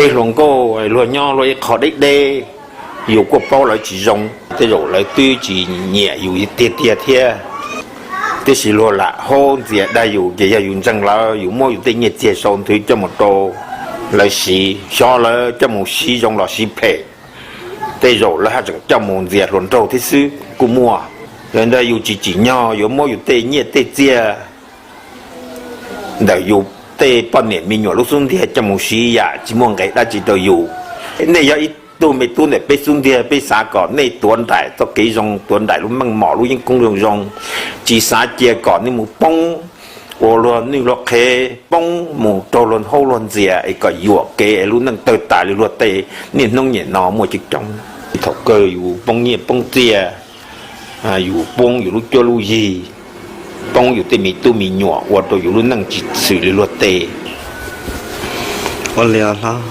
Tej hluas nkauj luag nyob luag ib qho deb deb, yus kuj paub lawv tsis zoo, tej zaum lawv twb tsis nyiam yus tiag tiag thiab. Tiam sis luag lam haub ntxias dag yus ces yog yus ntseeg lawv, yus muab yus tej nyiaj txiag sau nthwv coj mus rau lawv siv, xyov lawv coj mus siv zoo los siv phem, tej zaum lawv haj tseem coj mus ntxias hluas nraug thiab xwb kuj muaj. Yog ntawd yus tsis tsim nyog yuav muab yus tej nyiaj tej txiag ntawm yus tej poj niam me nyuam lub xub ntiag coj mus siv yam tsis muaj nqe dab tsi rau yus. Nej yog ib tug me tub ntawm peb xub ntiag, peb xav kom nej tuav nraim txoj kev zoo, tuav nraim lub meej mom lub yeeb koob zoo zoo, tsis xav cia kom nej mus poob ua luag nwj luag qhev, poob mus raug luag haub luag ntxias es kom yuam kev es lub neej tawg tas li luag tej niaj hnub nim no muaj coob coob. Thaum kawg yus poob nyiaj poob txiag, yus poob yus lub cuab lub yig, poob yus tej me tub me nyuam ua rau yus lub neej tsis txwm li luag tej. Ua li os hlob.